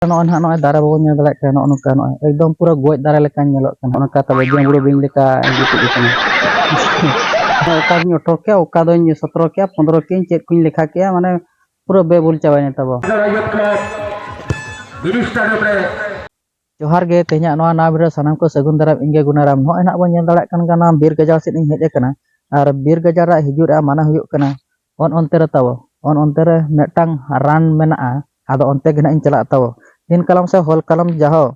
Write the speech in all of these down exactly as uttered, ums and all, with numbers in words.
ᱱᱚᱜᱼᱚᱭ ᱱᱟᱦᱟᱜ ᱱᱚᱜᱼᱚᱭ ᱫᱟᱨᱮ ᱵᱟᱵᱚᱱ ᱧᱮᱞ ᱫᱟᱲᱮᱭᱟᱜ ᱠᱟᱱᱟ, ᱱᱚᱜᱼᱚ ᱱᱚᱝᱠᱟ ᱱᱚᱜᱼᱚᱭ ᱮᱠᱫᱚᱢ ᱯᱩᱨᱟᱹ ᱜᱚᱡ ᱫᱟᱨᱮ ᱞᱮᱠᱟᱧ ᱧᱮᱞᱚᱜ ᱠᱟᱱᱟ᱾ ᱱᱚᱜᱼᱚ ᱱᱚᱝᱠᱟ ᱛᱟᱵᱚ ᱡᱟᱹᱢᱵᱽᱲᱩ ᱵᱤᱧ ᱞᱮᱠᱟ ᱜᱤᱛᱤᱡ ᱟᱠᱟᱱᱟ᱾ ᱚᱠᱟ ᱫᱚᱧ ᱟᱴᱷᱨᱚ ᱠᱮᱭᱟ, ᱚᱠᱟ ᱫᱚᱧ ᱥᱚᱛᱨᱚ ᱠᱮᱭᱟ, ᱯᱚᱱᱫᱽᱨᱚ ᱠᱮᱭᱟᱧ, ᱪᱮᱫ ᱠᱚᱧ ᱞᱮᱠᱷᱟ ᱠᱮᱭᱟ, ᱢᱟᱱᱮ ᱯᱩᱨᱟᱹ ᱵᱮᱵᱩᱞ ᱪᱟᱵᱟᱭᱮᱱ ᱛᱟᱵᱚ᱾ ᱡᱚᱦᱟᱨ ᱜᱮ, ᱛᱮᱦᱮᱧᱟᱜ ᱱᱚᱣᱟ ᱱᱟᱣᱟ video ᱨᱮ ᱥᱟᱱᱟᱢ ᱠᱚ ᱥᱟᱹᱜᱩᱱ ᱫᱟᱨᱟᱢ, ᱤᱧ ᱜᱮ ᱜᱩᱱᱟᱨᱟᱢ᱾ ᱱᱚᱜᱼᱚᱭ ᱱᱟᱦᱟᱜ ᱵᱚᱱ ᱧᱮᱞ ᱫᱟᱲᱮᱭᱟᱜ ᱠᱟᱱ ᱜᱮᱭᱟ, ᱱᱚᱣᱟ ᱵᱤᱨ ᱜᱟᱡᱟᱲ ᱥᱮᱫ ᱤᱧ ᱦᱮᱡ ᱟᱠᱟᱱᱟ᱾ ᱟᱨ ᱵᱤᱨ ᱜᱟᱡᱟᱲ ᱨᱮ ᱦᱤᱡᱩᱜ ᱨᱮᱭᱟᱜ ᱢᱟᱱᱟ ᱦᱩᱭᱩᱜ ᱠᱟᱱᱟ, ᱚᱱ ᱚᱱᱛᱮ ᱨᱮ ᱛᱟᱵᱚ, ᱚᱱ ᱚᱱᱛᱮ ᱨᱮ ᱢᱤᱫᱴᱟᱝ ᱨᱟᱱ ᱢᱮᱱᱟᱜᱼᱟ, ᱟᱫᱚ ᱚᱱᱛᱮ ᱜᱮ ᱱᱟᱦᱟᱜ ᱤᱧ ᱪᱟᱞᱟᱜ ᱛᱟᱵᱚ᱾ ᱫᱤᱱ ᱠᱟᱞᱚᱢ ᱥᱮ ᱦᱚᱞ ᱠᱟᱞᱚᱢ ᱡᱟᱦᱳ,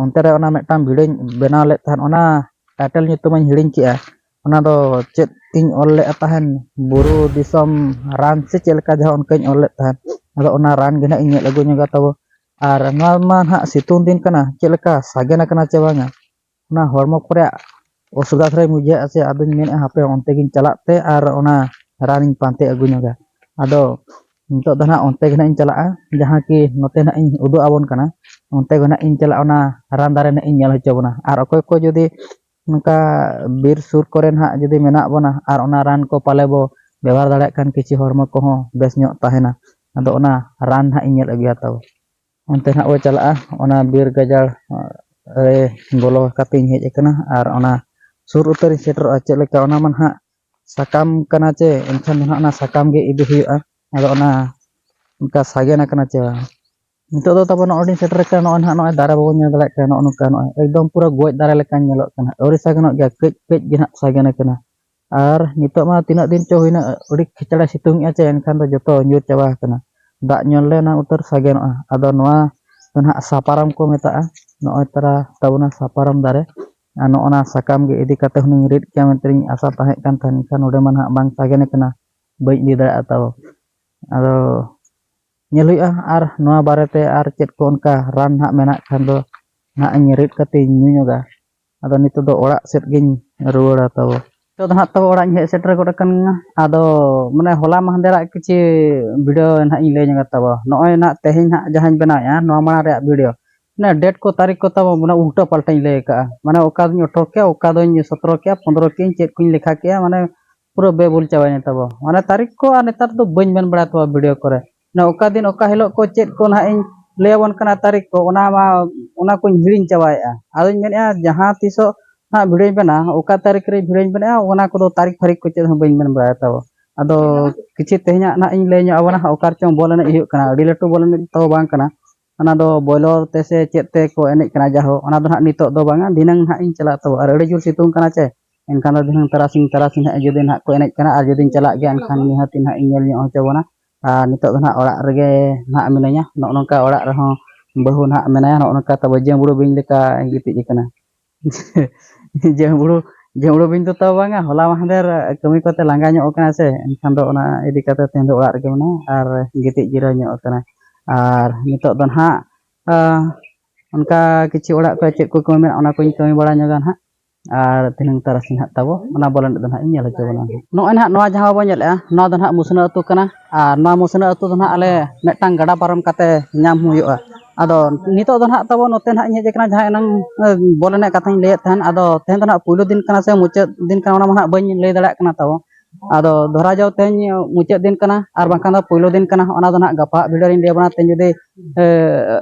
ᱚᱱᱛᱮ ᱨᱮ ᱚᱱᱟ ᱢᱤᱫᱴᱟᱝ video ᱧ ᱵᱮᱱᱟᱣ ᱞᱮᱫ ᱛᱟᱦᱮᱸᱫ, ᱚᱱᱟ title ᱧᱩᱛᱩᱢ ᱤᱧ ᱦᱤᱲᱤᱧ ᱠᱮᱜᱼᱟ᱾ ᱚᱱᱟ ᱫᱚ ᱪᱮᱫ ᱤᱧ ᱚᱞ ᱞᱮᱫᱼᱟ ᱛᱟᱦᱮᱱ, ᱵᱩᱨᱩ ᱫᱤᱥᱚᱢ ᱨᱟᱱ ᱥᱮ ᱪᱮᱫ ᱞᱮᱠᱟ ᱡᱟᱦᱟᱸ ᱚᱱᱠᱟᱧ ᱚᱞ ᱞᱮᱫ ᱛᱟᱦᱮᱸᱫ᱾ ᱟᱫᱚ ᱚᱱᱟ ᱨᱟᱱ ᱜᱮ ᱱᱟᱦᱟᱜ ᱤᱧ ᱧᱮᱞ ᱟᱹᱜᱩ ᱧᱚᱜᱟ ᱛᱟᱵᱚ᱾ ᱟᱨ ᱱᱚᱣᱟ ᱢᱟ ᱱᱟᱦᱟᱜ ᱥᱤᱛᱩᱝ ᱫᱤᱱ ᱠᱟᱱᱟ, ᱪᱮᱫ ᱞᱮᱠᱟ ᱥᱟᱜᱮᱱ ᱟᱠᱟᱱᱟ ᱪᱮ ᱵᱟᱝᱟ, ᱚᱱᱟ ᱦᱚᱲᱢᱚ ᱠᱚᱨᱮ ᱚᱥᱩᱵᱤᱫᱷᱟ ᱫᱷᱟᱨᱟᱧ ᱵᱩᱡᱷᱟᱹᱣᱮᱫᱼᱟ ᱥᱮ, ᱟᱫᱚᱧ ᱢᱮᱱᱮᱫᱼᱟ ᱦᱟᱯᱮ ᱚᱱᱛᱮ ᱜᱤᱧ ᱪᱟᱞᱟᱜ ᱛᱮ ᱟᱨ ᱚᱱᱟ ᱨᱟᱱᱤᱧ ᱯᱟᱱᱛᱮ ᱟᱹᱜᱩ ᱧᱚᱜᱟ᱾ ᱟᱫᱚ ᱱᱤᱛᱚᱜ ᱫᱚ ᱱᱟᱦᱟᱜ ᱚᱱᱛᱮ ᱜᱮ ᱱᱟᱦᱟᱜ ᱤᱧ ᱪᱟᱞᱟᱜᱼᱟ, ᱡᱟᱦᱟᱸ ᱠᱤ ᱱᱚᱛᱮ ᱱᱟᱦᱟᱜ ᱤᱧ ᱩᱫᱩᱜ ᱟᱵᱚᱱ ᱠᱟᱱᱟ᱾ ᱚᱱᱛᱮ ᱜᱮ ᱱᱟᱦᱟᱜ ᱤᱧ ᱪᱟᱞᱟᱜᱼᱟ, ᱚᱱᱟ ᱨᱟᱱ ᱫᱟᱨᱮ ᱱᱟᱦᱟᱜ ᱤᱧ ᱧᱮᱞ ᱦᱚᱪᱚ ᱵᱚᱱᱟ᱾ ᱟᱨ ᱚᱠᱚᱭ ᱠᱚ ᱡᱩᱫᱤ ᱱᱚᱝᱠᱟ ᱵᱤᱨ ᱥᱩᱨ ᱠᱚᱨᱮ ᱱᱟᱦᱟᱜ ᱡᱩᱫᱤ ᱢᱮᱱᱟᱜ ᱵᱚᱱᱟ ᱟᱨ ᱚᱱᱟ ᱨᱟᱱ ᱠᱚ ᱯᱟᱞᱮ ᱵᱚ ᱵᱮᱵᱚᱦᱟᱨ ᱫᱟᱲᱮᱭᱟᱜ ᱠᱷᱟᱱ ᱠᱤᱪᱷᱩ ᱦᱚᱲᱢᱚ ᱠᱚᱦᱚᱸ ᱵᱮᱥ ᱧᱚᱜ ᱛᱟᱦᱮᱱᱟ᱾ ᱟᱫᱚ ᱚᱱᱟ ᱨᱟᱱ ᱱᱟᱦᱟᱜ ᱤᱧ ᱧᱮᱞ ᱟᱹᱜᱩᱭᱟ ᱛᱟᱵᱚ᱾ ᱚᱱᱛᱮ ᱱᱟᱦᱟᱜ ᱵᱚ ᱪᱟᱞᱟᱜᱼᱟ, ᱚᱱᱟ ᱵᱤᱨ ᱜᱟᱡᱟᱲ ᱨᱮ ᱵᱚᱞᱚ ᱠᱟᱛᱮᱧ ᱦᱮᱡ ᱟᱠᱟᱱᱟ᱾ ᱟᱨ ᱚᱱᱟ ᱥᱩᱨ ᱩᱛᱟᱹᱨᱤᱧ ᱥᱮᱴᱮᱨᱚᱜᱼᱟ᱾ ᱪᱮᱫ ᱞᱮᱠᱟ ᱚᱱᱟ ᱢᱟ ᱱᱟᱦᱟᱜ ᱥᱟᱠᱟᱢ ᱠᱟᱱᱟ ᱪᱮ, ᱮᱱᱠᱷᱟᱱ ᱫᱚ ᱱᱟᱦᱟᱜ ᱚᱱᱟ ᱥᱟᱠᱟᱢ ᱜᱮ ᱤᱫᱤ ᱦᱩᱭᱩᱜᱼᱟ᱾ ᱟᱫᱚ ᱚᱱᱟ ᱚᱱᱠᱟ ᱥᱟᱜᱮᱱ ᱟᱠᱟᱱᱟ ᱪᱮ ᱵᱟᱝ? ᱱᱤᱛᱚᱜ ᱫᱚ ᱛᱟᱵᱚ ᱱᱚᱜᱼᱚᱭ ᱞᱤᱧ ᱥᱮᱴᱮᱨ ᱟᱠᱟᱱᱟ, ᱱᱚᱜᱼᱚᱭ ᱱᱟᱦᱟᱜ ᱱᱚᱜᱼᱚᱭ ᱫᱟᱨᱮ ᱵᱟᱵᱚᱱ ᱧᱮᱞ ᱫᱟᱲᱮᱭᱟᱜ ᱠᱟᱱᱟ, ᱱᱚᱜᱼᱚ ᱱᱚᱝᱠᱟ ᱱᱚᱜᱼᱚᱭ ᱮᱠᱫᱚᱢ ᱯᱩᱨᱟᱹ ᱜᱚᱡ ᱫᱟᱨᱮ ᱞᱮᱠᱟᱧ ᱧᱮᱞᱚᱜ ᱠᱟᱱᱟ, ᱟᱹᱣᱨᱤ ᱥᱟᱜᱮᱱᱚᱜ ᱜᱮᱭᱟ, ᱠᱟᱹᱡ ᱠᱟᱹᱡ ᱜᱮ ᱱᱟᱦᱟᱜ ᱥᱟᱜᱮᱱ ᱟᱠᱟᱱᱟ᱾ ᱟᱨ ᱱᱤᱛᱚᱜ ᱢᱟ ᱛᱤᱱᱟᱹᱜ ᱫᱤᱱ ᱪᱚ ᱦᱩᱭᱱᱟ, ᱟᱹᱰᱤ ᱠᱷᱮᱪᱲᱟ ᱥᱤᱛᱩᱝ ᱮᱜᱼᱟ ᱪᱮ, ᱮᱱᱠᱷᱟᱱ ᱫᱚ ᱡᱚᱛᱚ ᱧᱩᱨ ᱪᱟᱵᱟ ᱟᱠᱟᱱᱟ᱾ ᱫᱟᱜ ᱧᱚᱞ ᱞᱮᱱᱟ ᱩᱛᱟᱹᱨ ᱥᱟᱜᱮᱱᱚᱜᱼᱟ᱾ ᱟᱫᱚ ᱱᱚᱣᱟ ᱫᱚ ᱱᱟᱦᱟᱜ ᱥᱟᱯᱟᱨᱚᱢ ᱠᱚ ᱢᱮᱛᱟᱜᱼᱟ, ᱱᱚᱜᱼᱚᱭ ᱛᱟᱨᱟ ᱛᱟᱵᱚᱱᱟ ᱥᱟᱯᱟᱨᱚᱢ ᱫᱟᱨᱮ᱾ ᱟᱨ ᱱᱚᱜᱼᱚ ᱱᱟ ᱥᱟᱠᱟᱢ ᱜᱮ ᱤᱫᱤ ᱠᱟᱛᱮ ᱦᱩᱱᱟᱹᱝ ᱨᱤᱫ ᱠᱮᱭᱟ ᱢᱮᱱᱛᱮᱧ ᱟᱥᱟ ᱛᱟᱦᱮᱸ ᱠᱟᱱ ᱛᱟᱦᱮᱸᱫ, ᱮᱱᱠᱷᱟᱱ ᱱᱚᱰᱮ ᱢᱟ ᱱᱟᱦᱟᱜ ᱵᱟᱝ ᱥᱟᱜᱮᱱ ᱟᱠᱟᱱᱟ, ᱵᱟᱹᱧ ᱤᱫᱤ ᱫᱟᱲᱮᱭᱟᱜᱼᱟ ᱛᱟᱵᱚ᱾ ᱟᱫᱚ ᱧᱮᱞ ᱦᱩᱭᱩᱜᱼᱟ ᱟᱨ ᱱᱚᱣᱟ ᱵᱟᱨᱮᱛᱮ ᱟᱨ ᱪᱮᱫ ᱠᱚ ᱚᱱᱠᱟ ᱨᱟᱱ ᱱᱟᱦᱟᱜ ᱢᱮᱱᱟᱜ ᱠᱷᱟᱱ ᱫᱚ ᱱᱟᱦᱟᱜ ᱤᱧ ᱨᱤᱫ ᱠᱟᱛᱮᱧ ᱧᱩ ᱧᱚᱜᱟ᱾ ᱟᱫᱚ ᱱᱤᱛᱚᱜ ᱫᱚ ᱚᱲᱟᱜ ᱥᱮᱫ ᱜᱤᱧ ᱨᱩᱣᱟᱹᱲᱟ ᱛᱟᱵᱚ᱾ ᱱᱤᱛᱚᱜ ᱫᱚ ᱱᱟᱦᱟᱜ ᱛᱟᱵᱚ ᱚᱲᱟᱜ ᱤᱧ ᱦᱮᱡ ᱥᱮᱴᱮᱨ ᱜᱚᱫ ᱟᱠᱟᱱᱟ᱾ ᱟᱫᱚ ᱢᱟᱱᱮ ᱦᱚᱞᱟ ᱢᱟᱦᱫᱮᱨᱟᱜ ᱠᱤᱪᱷᱤ video ᱱᱟᱦᱟᱜ ᱤᱧ ᱞᱟᱹᱭ ᱧᱚᱜᱟ ᱛᱟᱵᱚ᱾ ᱱᱚᱜᱼᱚᱭ ᱱᱟᱦᱟᱜ ᱛᱮᱦᱮᱧ ᱱᱟᱦᱟᱜ ᱡᱟᱦᱟᱸᱧ ᱵᱮᱱᱟᱣᱮᱫᱼᱟ, ᱱᱚᱣᱟ ᱢᱟᱲᱟᱝ ᱨᱮᱭᱟᱜ video, ᱢᱟᱱᱮ date ᱠᱚ ᱛᱟᱹᱨᱤᱠᱷ ᱠᱚ ᱛᱟᱵᱚ ᱢᱟᱱᱮ ᱩᱞᱴᱟᱹ ᱯᱟᱞᱴᱟᱧ ᱞᱟᱹᱭ ᱟᱠᱟᱫᱼᱟ᱾ ᱢᱟᱱᱮ ᱚᱠᱟ ᱫᱚᱧ ᱟᱴᱷᱨᱚ ᱠᱮᱜᱼᱟ, ᱚᱠᱟ ᱫᱚᱧ ᱥᱚᱛᱨᱚ ᱠᱮᱜᱼᱟ, ᱯᱚᱱᱫᱽᱨᱚ ᱠᱮᱜᱼᱟᱹᱧ, ᱪᱮᱫ ᱠᱚᱧ ᱞᱮᱠᱷᱟ ᱠᱮᱜᱼᱟ, ᱢᱟᱱᱮ ᱯᱩᱨᱟᱹ ᱵᱮᱵᱩᱞ ᱪᱟᱵᱟᱭᱮᱱ ᱛᱟᱵᱚ᱾ ᱢᱟᱱᱮ ᱛᱟᱹᱨᱤᱠᱷ ᱠᱚ ᱟᱨ ᱱᱮᱛᱟᱨ ᱫᱚ ᱵᱟᱹᱧ ᱢᱮᱱ ᱵᱟᱲᱟᱭ ᱛᱟᱵᱚ video ᱠᱚᱨᱮ᱾ ᱢᱟᱱᱮ ᱚᱠᱟ ᱫᱤᱱ ᱚᱠᱟ ᱦᱤᱞᱳᱜ ᱠᱚ ᱪᱮᱫ ᱠᱚ ᱱᱟᱦᱟᱜ ᱤᱧ ᱞᱟᱹᱭ ᱟᱵᱚᱱ ᱠᱟᱱᱟ ᱛᱟᱹᱨᱤᱠᱷ ᱠᱚ, ᱚᱱᱟ ᱢᱟ, ᱚᱱᱟ ᱠᱚᱧ ᱦᱤᱲᱤᱧ ᱪᱟᱵᱟᱭᱮᱫᱼᱟ᱾ ᱟᱫᱚᱧ ᱢᱮᱱᱮᱫᱼᱟ, ᱡᱟᱦᱟᱸ ᱛᱤᱥᱚᱜ ᱦᱟᱸᱜ ᱵᱷᱤᱰᱤᱭᱳᱧ ᱵᱮᱱᱟᱣᱟ, ᱚᱠᱟ ᱛᱟᱹᱨᱤᱠᱷ ᱨᱮ ᱵᱷᱤᱰᱤᱭᱳᱧ ᱵᱮᱱᱟᱣᱟ, ᱚᱱᱟ ᱠᱚᱫᱚ ᱛᱟᱹᱨᱤᱠᱷ ᱯᱷᱟᱹᱨᱤᱠ ᱠᱚ ᱪᱮᱫ ᱦᱚᱸ ᱵᱟᱹᱧ ᱢᱮᱱ ᱵᱟᱲᱟᱭᱟ ᱛᱟᱵᱚ᱾ ᱟᱫᱚ ᱠᱤᱪᱷᱩ ᱛᱮᱦᱮᱧᱟᱜ ᱱᱟᱦᱟᱜ ᱤᱧ ᱞᱟᱹᱭ ᱧᱚᱜ ᱟᱵᱚᱱᱟ ᱦᱟᱸᱜ, ᱚᱠᱟ ᱨᱮᱪᱚᱝ ᱵᱚᱞ ᱮᱱᱮᱡ ᱦᱩᱭᱩᱜ ᱠᱟᱱᱟ, ᱟᱹᱰᱤ ᱞᱟᱹᱴᱩ ᱵᱚᱞ ᱮᱱᱮᱡ ᱛᱚ ᱵᱟᱝ ᱠᱟᱱᱟ᱾ ᱚᱱᱟ ᱫᱚ ᱵᱚᱭᱞᱚᱨ ᱛᱮ ᱥᱮ ᱪᱮᱫ ᱛᱮ ᱠᱚ ᱮᱱᱮᱡ ᱠᱟᱱᱟ, ᱡᱟᱭᱦᱳᱠ, ᱚᱱᱟ ᱫᱚ ᱱᱟᱦᱟᱜ ᱱᱤᱛᱚᱜ ᱫᱚ ᱵᱟᱝᱟ, ᱫᱷᱤᱱᱟᱹᱝ ᱱᱟᱦᱟᱜ ᱤᱧ ᱪᱟᱞᱟᱜ ᱛᱟᱵᱚ᱾ ᱟᱨ ᱟᱹᱰᱤ ᱡᱳᱨ ᱥᱤᱛᱩᱝ ᱠᱟᱱᱟ ᱪᱮ, ᱮᱱᱠᱷᱟᱱ ᱫᱚ ᱫᱷᱤᱱᱟᱹᱝ ᱛᱟᱨᱟᱥᱤᱧ, ᱛᱟᱨᱟᱥᱤᱧ ᱦᱟᱸᱜ ᱡᱩᱫᱤ ᱱᱟᱦᱟᱜ ᱠᱚ ᱮᱱᱮᱡ ᱠᱟᱱᱟ ᱟᱨ ᱡᱩᱫᱤᱧ ᱪᱟᱞᱟᱜ ᱜᱮᱭᱟ, ᱮᱱᱠᱷᱟᱱ ᱱᱤᱦᱟᱹᱛ ᱱᱟᱦᱟᱜ ᱤᱧ ᱧᱮᱞ ᱧᱚᱜ ᱦᱚᱪᱚ ᱵᱚᱱᱟ᱾ ᱟᱨ ᱱᱤᱛᱚᱜ ᱫᱚ ᱱᱟᱦᱟᱜ ᱚᱲᱟᱜ ᱨᱮᱜᱮ ᱱᱟᱦᱟᱜ ᱢᱤᱱᱟᱹᱧᱟ, ᱱᱚᱜᱼᱚ ᱱᱚᱝᱠᱟ ᱚᱲᱟᱜ ᱨᱮᱦᱚᱸ ᱵᱟᱹᱦᱩ ᱱᱟᱦᱟᱜ ᱢᱮᱱᱟᱭᱟ, ᱱᱚᱜᱼᱚ ᱱᱚᱝᱠᱟ ᱛᱟᱵᱚ ᱡᱟᱹᱢᱵᱽᱲᱩ ᱵᱤᱧ ᱞᱮᱠᱟ ᱜᱤᱛᱤᱡ ᱟᱠᱟᱱᱟ᱾ ᱡᱟᱹᱢᱵᱽᱲᱩ, ᱡᱟᱹᱢᱵᱽᱲᱩ ᱵᱤᱧ ᱫᱚ ᱛᱟᱵᱚ ᱵᱟᱝᱟ, ᱦᱚᱞᱟ ᱢᱟᱦᱫᱮᱨ ᱠᱟᱹᱢᱤ ᱠᱚᱛᱮ ᱞᱟᱸᱜᱟ ᱧᱚᱜ ᱠᱟᱱᱟ ᱥᱮ, ᱮᱱᱠᱷᱟᱱ ᱫᱚ ᱚᱱᱟ ᱤᱫᱤ ᱠᱟᱛᱮ ᱛᱮᱦᱮᱧ ᱫᱚ ᱚᱲᱟᱜ ᱨᱮᱜᱮ ᱢᱮᱱᱟᱭᱟ ᱟᱨ ᱜᱤᱛᱤᱡ ᱡᱤᱨᱟᱹᱣ ᱧᱚᱜ ᱠᱟᱱᱟ᱾ ᱟᱨ ᱱᱤᱛᱚᱜ ᱫᱚ ᱱᱟᱦᱟᱜ, ᱟᱸ, ᱚᱱᱠᱟ ᱠᱤᱪᱷᱩ ᱚᱲᱟᱜ ᱠᱚᱨᱮ ᱪᱮᱫ ᱠᱚ ᱠᱟᱹᱢᱤ ᱢᱮᱱᱟᱜᱼᱟ, ᱚᱱᱟ ᱠᱚᱧ ᱠᱟᱹᱢᱤ ᱵᱟᱲᱟ ᱧᱚᱜᱟ ᱱᱟᱦᱟᱜ᱾ ᱟᱨ ᱛᱮᱦᱮᱧ ᱛᱟᱨᱟᱥᱤᱧ ᱦᱟᱸᱜ ᱛᱟᱵᱚ ᱚᱱᱟ ᱵᱚᱞ ᱮᱱᱮᱡ ᱫᱚ ᱱᱟᱦᱟᱜ ᱤᱧ ᱧᱮᱞ ᱦᱚᱪᱚ ᱵᱚᱱᱟ᱾ ᱱᱚᱜᱼᱚᱭ ᱱᱟᱦᱟᱜ ᱱᱚᱣᱟ ᱡᱟᱦᱟᱸ ᱵᱚᱱ ᱧᱮᱞᱮᱫᱼᱟ, ᱱᱚᱣᱟ ᱫᱚ ᱱᱟᱦᱟᱜ ᱢᱩᱥᱱᱟᱹ ᱟᱹᱛᱩ ᱠᱟᱱᱟ᱾ ᱟᱨ ᱱᱚᱣᱟ ᱢᱩᱥᱱᱟᱹ ᱟᱹᱛᱩ ᱫᱚ ᱱᱟᱦᱟᱜ ᱟᱞᱮ ᱢᱤᱫᱴᱟᱝ ᱜᱟᱰᱟ ᱯᱟᱨᱚᱢ ᱠᱟᱛᱮ ᱧᱟᱢ ᱦᱩᱭᱩᱜᱼᱟ᱾ ᱟᱫᱚ ᱱᱤᱛᱚᱜ ᱫᱚ ᱱᱟᱦᱟᱜ ᱛᱟᱵᱚ ᱱᱚᱛᱮ ᱱᱟᱦᱟᱜ ᱤᱧ ᱦᱮᱡ ᱟᱠᱟᱱᱟ, ᱡᱟᱦᱟᱸ ᱮᱱᱟᱝ, ᱮ, ᱵᱚᱞ ᱮᱱᱮᱡ ᱠᱟᱛᱷᱟᱧ ᱞᱟᱹᱭᱮᱫ ᱛᱟᱦᱮᱸᱫ᱾ ᱟᱫᱚ ᱛᱮᱦᱮᱧ ᱫᱚ ᱱᱟᱦᱟᱜ ᱯᱩᱭᱞᱩ ᱫᱤᱱ ᱠᱟᱱᱟ ᱥᱮ ᱢᱩᱪᱟᱹᱫ ᱫᱤᱱ ᱠᱟᱱᱟ, ᱚᱱᱟ ᱢᱟ ᱱᱟᱦᱟᱜ ᱵᱟᱹᱧ ᱞᱟᱹᱭ ᱫᱟᱲᱮᱭᱟᱜ ᱠᱟᱱᱟ ᱛᱟᱵᱚ᱾ ᱟᱫᱚ ᱫᱷᱚᱨᱟ ᱡᱟᱣ ᱛᱮᱦᱮᱧ ᱢᱩᱪᱟᱹᱫ ᱫᱤᱱ ᱠᱟᱱᱟ, ᱟᱨ ᱵᱟᱝᱠᱷᱟᱱ ᱫᱚ ᱯᱩᱭᱞᱩ ᱫᱤᱱ ᱠᱟᱱᱟ, ᱚᱱᱟ ᱫᱚ ᱱᱟᱦᱟᱜ ᱜᱟᱯᱟ ᱵᱷᱤᱰᱤᱭᱳ ᱨᱤᱧ ᱞᱟᱹᱭ ᱟᱵᱚᱱᱟ᱾ ᱛᱮᱦᱮᱧ ᱡᱩᱫᱤ, ᱮ,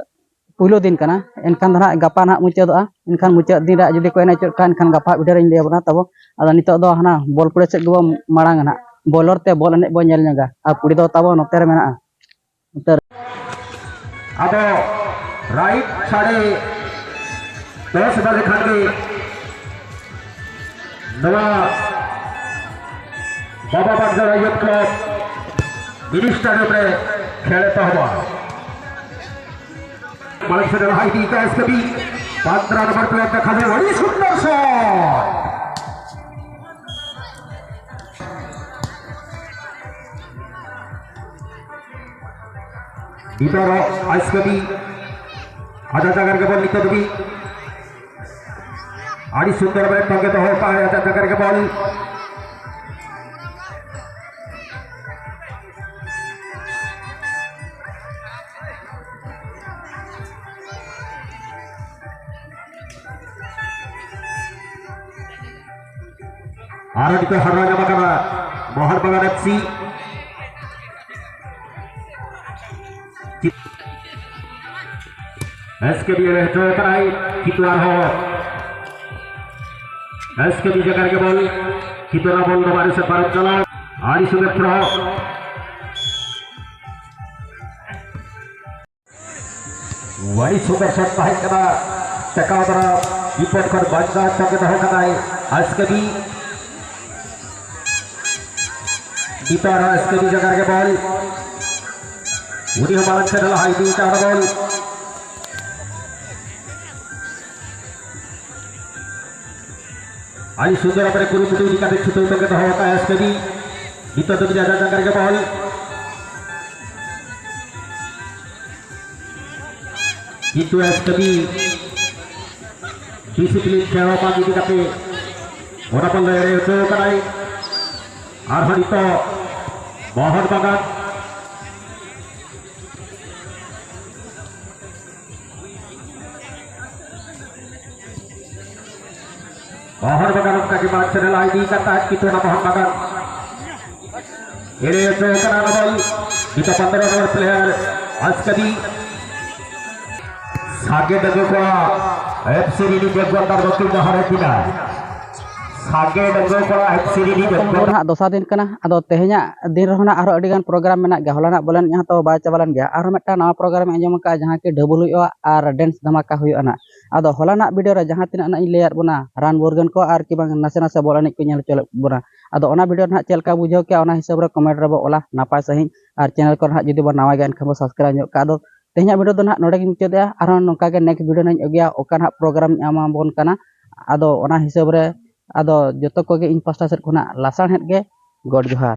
ᱯᱩᱭᱞᱩ ᱫᱤᱱ ᱠᱟᱱᱟ, ᱮᱱᱠᱷᱟᱱ ᱫᱚ ᱱᱟᱦᱟᱜ ᱜᱟᱯᱟ ᱱᱟᱦᱟᱜ ᱢᱩᱪᱟᱹᱫᱚᱜᱼᱟ᱾ ᱮᱱᱠᱷᱟᱱ ᱢᱩᱪᱟᱹᱫ ᱫᱤᱱ ᱨᱮ ᱡᱩᱫᱤ ᱠᱚ ᱮᱱᱮᱡ ᱦᱚᱪᱚᱜ ᱠᱷᱟᱱ, ᱮᱱᱠᱷᱟᱱ ᱜᱟᱯᱟ ᱵᱷᱤᱰᱤᱭᱳ ᱨᱤᱧ ᱞᱟᱹᱭ ᱟᱵᱚᱱᱟ ᱛᱟᱵᱚ᱾ ᱟᱫᱚ ᱱᱤᱛᱚᱜ ᱫᱚ ᱦᱟᱱᱟ ᱵᱚᱞ ᱯᱩᱲᱤ ᱥᱮᱫ ᱜᱮᱵᱚᱱ ᱢᱟᱲᱟᱝᱟ ᱱᱟᱦᱟᱜ, ᱵᱚᱞᱚᱨ ᱛᱮ ᱵᱚᱞ ᱮᱱᱮᱡ ᱵᱚᱱ ᱧᱮᱞ ᱧᱚᱜᱟ᱾ ᱟᱨ ᱯᱩᱲᱤ ᱫᱚ ᱛᱟᱵᱚ ᱱᱚᱛᱮ ᱨᱮ ᱢᱮᱱᱟᱜᱼᱟ᱾ ᱩᱛᱟᱹᱨ᱾ ᱟᱫᱚ ᱨᱟᱭᱤᱴ ᱥᱟᱰᱮ ᱫᱚᱥ ᱵᱟᱡᱮ ᱠᱷᱟᱱ ᱜᱮ ᱱᱚᱣᱟ ᱵᱟᱵᱟ ᱵᱟᱜᱽᱡᱟᱲᱟ ᱭᱩᱛᱷ ᱠᱞᱟᱵᱽ ᱢᱤᱱᱤ ᱥᱴᱮᱰᱤᱭᱟᱢ ᱨᱮ ᱠᱷᱮᱞ ᱮᱛᱚᱦᱚᱵᱚᱜᱼᱟ᱾ ᱢᱟᱲᱟᱝ ᱥᱮᱫ ᱞᱟᱦᱟ ᱤᱫᱤ ᱠᱟᱜᱼᱟ ᱮᱥ ᱠᱮ ᱵᱤ, ᱯᱟᱸᱪ ᱱᱚᱢᱵᱚᱨ ᱯᱞᱮᱭᱟᱨ ᱫᱮᱠᱷᱟ ᱫᱚ ᱟᱹᱰᱤ ᱥᱩᱱᱫᱚᱨ ᱥᱚᱴ᱾ ᱱᱤᱛᱚᱜ ᱟᱭᱮᱥ ᱠᱟᱹᱢᱤ ᱟᱡᱟᱜ ᱡᱟᱭᱜᱟ ᱨᱮᱜᱮ ᱵᱚᱞ ᱱᱤᱛᱚᱜ ᱫᱷᱟᱹᱵᱤᱡ ᱟᱹᱰᱤ ᱥᱩᱱᱫᱚᱨ ᱵᱷᱟᱵᱮ ᱛᱚᱸᱜᱮ ᱫᱚᱦᱚ ᱠᱟᱜᱼᱟᱭ ᱟᱡᱟᱜ ᱡᱟᱭᱜᱟ ᱨᱮᱜᱮ ᱵᱚᱞ᱾ ᱟᱨ ᱱᱤᱛᱚᱜ ᱦᱟᱨᱟ ᱧᱟᱢ ᱟᱠᱟᱱᱟ ᱢᱚᱦᱚᱱ ᱵᱟᱜᱟᱱ F C. S K B ᱮᱲᱮ ᱦᱚᱪᱚ ᱟᱠᱟᱫᱟᱭ, ᱠᱤᱱᱛᱩ ᱟᱨᱦᱚᱸ ᱮᱥ ᱠᱮ ᱵᱤ ᱡᱟᱭᱜᱟ ᱨᱮᱜᱮ ᱵᱚᱞ, ᱠᱤᱱᱛᱩ ᱚᱱᱟ ᱵᱚᱞ ᱫᱚ ᱵᱟᱦᱨᱮ ᱥᱮᱫ ᱯᱟᱨᱚᱢ ᱪᱟᱞᱟᱣ, ᱟᱹᱰᱤ ᱥᱩᱱᱫᱚᱨ ᱛᱷᱨᱳ᱾ ᱟᱹᱰᱤ ᱥᱩᱱᱫᱚᱨ ᱥᱚᱴ ᱛᱟᱦᱮᱸ ᱠᱟᱱᱟ, ᱴᱮᱠᱟᱣ ᱫᱟᱨᱟᱢ ᱵᱤᱯᱚᱫ ᱠᱷᱚᱱ ᱵᱟᱧᱪᱟᱣ ᱦᱚᱪᱚ ᱠᱮᱫ ᱫᱚᱦᱚ ᱠᱟᱫᱟᱭ ᱮᱥ ᱠᱮ ᱵᱤ᱾ ᱱᱤᱛᱚᱜ ᱟᱨᱦᱚᱸ ᱮᱥ ᱠᱮ ᱵᱤ ᱡᱟᱭᱜᱟ ᱨᱮᱜᱮ ᱵᱚᱞ, ᱩᱱᱤ ᱦᱚᱸ ᱢᱟᱲᱟᱝ ᱥᱮᱫ ᱞᱟᱦᱟ ᱤᱫᱤ ᱠᱟᱜ ᱵᱚᱞ᱾ ᱟᱹᱰᱤ ᱥᱩᱱᱫᱚᱨ ᱵᱷᱟᱵᱮ ᱠᱩᱨᱩᱢᱩᱴᱩ ᱤᱫᱤ ᱠᱟᱛᱮ ᱪᱷᱩᱴᱟᱹᱣ ᱛᱚᱸᱜᱮ ᱫᱚᱦᱚ ᱟᱠᱟᱫ ᱮᱥ ᱠᱮ ᱵᱤ᱾ ᱱᱤᱛᱚᱜ ᱫᱚ ᱟᱡᱟᱜ ᱡᱟᱭᱜᱟ ᱨᱮᱜᱮ ᱵᱚᱞ᱾ ᱠᱤᱱᱛᱩ ᱮᱥ ᱠᱮ ᱵᱤ ᱰᱤᱥᱤᱯᱞᱤᱱ ᱠᱷᱮᱞ ᱵᱟᱝ ᱤᱫᱤ ᱠᱟᱛᱮ ᱚᱱᱟ ᱵᱚᱞ ᱮᱲᱮ ᱦᱚᱪᱚ ᱠᱟᱱᱟᱭ᱾ ᱟᱨᱦᱚᱸ ᱱᱤᱛᱚᱜ ᱢᱚᱦᱚᱱ ᱵᱟᱜᱟᱱ᱾ ᱢᱚᱦᱚᱱ ᱵᱟᱜᱟᱱ ᱚᱱᱠᱟ ᱜᱮ ᱢᱟᱲᱟᱝ ᱥᱮᱫ ᱮ ᱞᱟᱦᱟ ᱤᱫᱤ ᱠᱟᱫ ᱛᱟᱦᱮᱸᱫ, ᱠᱤᱱᱛᱩ ᱚᱱᱟ ᱢᱚᱦᱚᱱ ᱵᱟᱜᱟᱱ ᱮᱲᱮ ᱦᱚᱪᱚ ᱠᱟᱱᱟ ᱚᱱᱟ ᱵᱚᱞ᱾ ᱱᱤᱛᱚᱜ ᱯᱚᱱᱫᱽᱨᱚ ᱱᱚᱢᱵᱚᱨ ᱯᱞᱮᱭᱟᱨ ᱟᱡᱠᱟᱵᱤ᱾ ᱥᱟᱸᱜᱮ ᱰᱟᱺᱜᱩᱣᱟᱹ ᱠᱚᱲᱟ ᱮᱯᱷ ᱥᱤ ᱨᱤᱱᱤᱡ ᱮᱠ ᱜᱚᱱᱰᱟᱨ ᱵᱟᱹᱠᱤᱞ ᱰᱟᱦᱟᱨ ᱮ ᱠᱤᱱᱟ᱾ ᱥᱟᱸᱜᱮ ᱰᱟᱺᱜᱩᱣᱟᱹ ᱠᱚᱲᱟ ᱮᱯᱷ ᱥᱤ ᱨᱤᱱᱤᱡ ᱮᱠ ᱫᱚ ᱜᱚᱱᱰᱟᱨ ᱱᱟᱦᱟᱜ ᱫᱚᱥᱟᱨ ᱫᱤᱱ ᱠᱟᱱᱟ᱾ ᱟᱫᱚ ᱛᱮᱦᱮᱧᱟᱜ ᱫᱤᱱ ᱨᱮᱦᱚᱸ ᱱᱟᱦᱟᱜ ᱟᱨᱦᱚᱸ ᱟᱹᱰᱤ ᱜᱟᱱ ᱯᱨᱳᱜᱨᱟᱢ ᱢᱮᱱᱟᱜ ᱜᱮᱭᱟ᱾ ᱦᱚᱞᱟᱱᱟᱜ ᱵᱚᱞᱮ ᱮᱱᱮᱡ ᱦᱚᱸ ᱛᱚ ᱵᱟᱭ ᱪᱟᱵᱟ ᱞᱮᱱ ᱜᱮᱭᱟ᱾ ᱟᱨᱦᱚᱸ ᱢᱤᱫᱴᱟᱝ ᱱᱟᱣᱟ ᱯᱨᱳᱜᱨᱟᱢ ᱟᱸᱡᱚᱢ ᱟᱠᱟᱫᱼᱟ, ᱡᱟᱦᱟᱸ ᱠᱤ ᱰᱟᱹᱵᱩᱞ ᱦᱩᱭᱩᱜᱼᱟ ᱟᱨ ᱰᱮᱱᱥ ᱫᱷᱟᱢᱟᱠᱟ ᱦᱩᱭᱩᱜᱼᱟ ᱱᱟᱦᱟᱜ᱾ ᱟᱫᱚ ᱦᱚᱞᱟᱱᱟᱜ ᱵᱷᱤᱰᱤᱭᱳ ᱨᱮ ᱡᱟᱦᱟᱸ ᱛᱤᱱᱟᱹᱜ ᱱᱟᱦᱟᱜ ᱤᱧ ᱞᱟᱹᱭᱟᱫ ᱵᱚᱱᱟ, ᱨᱟᱱ ᱢᱩᱨᱜᱟᱹᱱ ᱠᱚ ᱟᱨ ᱠᱤ ᱵᱟᱝ ᱱᱟᱥᱮ ᱱᱟᱥᱮ ᱵᱚᱞ ᱮᱱᱮᱡ ᱠᱚ ᱧᱮᱞ ᱦᱚᱪᱚ ᱞᱮᱫ ᱵᱚᱱᱟ᱾ ᱟᱫᱚ ᱚᱱᱟ ᱵᱷᱤᱰᱤᱭᱳ ᱱᱟᱦᱟᱜ ᱪᱮᱫ ᱞᱮᱠᱟ ᱵᱩᱡᱷᱟᱹᱣ ᱠᱮᱜᱼᱟ, ᱚᱱᱟ ᱦᱤᱥᱟᱹᱵ ᱨᱮ ᱠᱚᱢᱮᱱᱴ ᱨᱮᱵᱚ ᱚᱞᱟ ᱱᱟᱯᱟᱭ ᱥᱟᱺᱦᱤᱡ᱾ ᱟᱨ ᱪᱮᱱᱮᱞ ᱠᱚᱨᱮ ᱱᱟᱦᱟᱜ ᱡᱩᱫᱤ ᱵᱚᱱ ᱱᱟᱣᱟ ᱜᱮᱭᱟ, ᱮᱱᱠᱷᱟᱱ ᱵᱚᱱ ᱥᱟᱵᱥᱠᱨᱟᱭᱤᱵᱽ ᱧᱚᱜ ᱠᱟᱜᱼᱟ᱾ ᱟᱫᱚ ᱛᱮᱦᱮᱧᱟᱜ ᱵᱷᱤᱰᱤᱭᱳ ᱫᱚ ᱱᱟᱦᱟᱜ ᱱᱚᱰᱮ ᱜᱤᱧ ᱢᱩᱪᱟᱹᱫᱮᱜᱼᱟ᱾ ᱟᱨᱦᱚᱸ ᱱᱚᱝᱠᱟ ᱜᱮ ᱱᱮᱠᱥᱴ ᱵᱷᱤᱰᱤᱭᱳ ᱱᱟᱦᱟᱜ ᱤᱧ ᱟᱹᱜᱩᱭᱟ, ᱚᱠᱟ ᱱᱟᱦᱟᱜ ᱯᱨᱳᱜᱨᱟᱢ ᱤᱧ ᱮᱢᱟᱵᱚᱱ ᱠᱟᱱᱟ᱾ ᱟᱫᱚ ᱚᱱᱟ ᱦᱤᱥᱟᱹᱵ ᱨᱮ, ᱟᱫᱚ ᱡᱚᱛᱚ ᱠᱚᱜᱮ ᱤᱧ ᱯᱟᱥᱴᱟ ᱥᱮᱫ ᱠᱷᱚᱱᱟᱜ ᱞᱟᱥᱟᱲᱦᱮᱫ ᱜᱮ ᱜᱚᱰ ᱡᱚᱦᱟᱨ᱾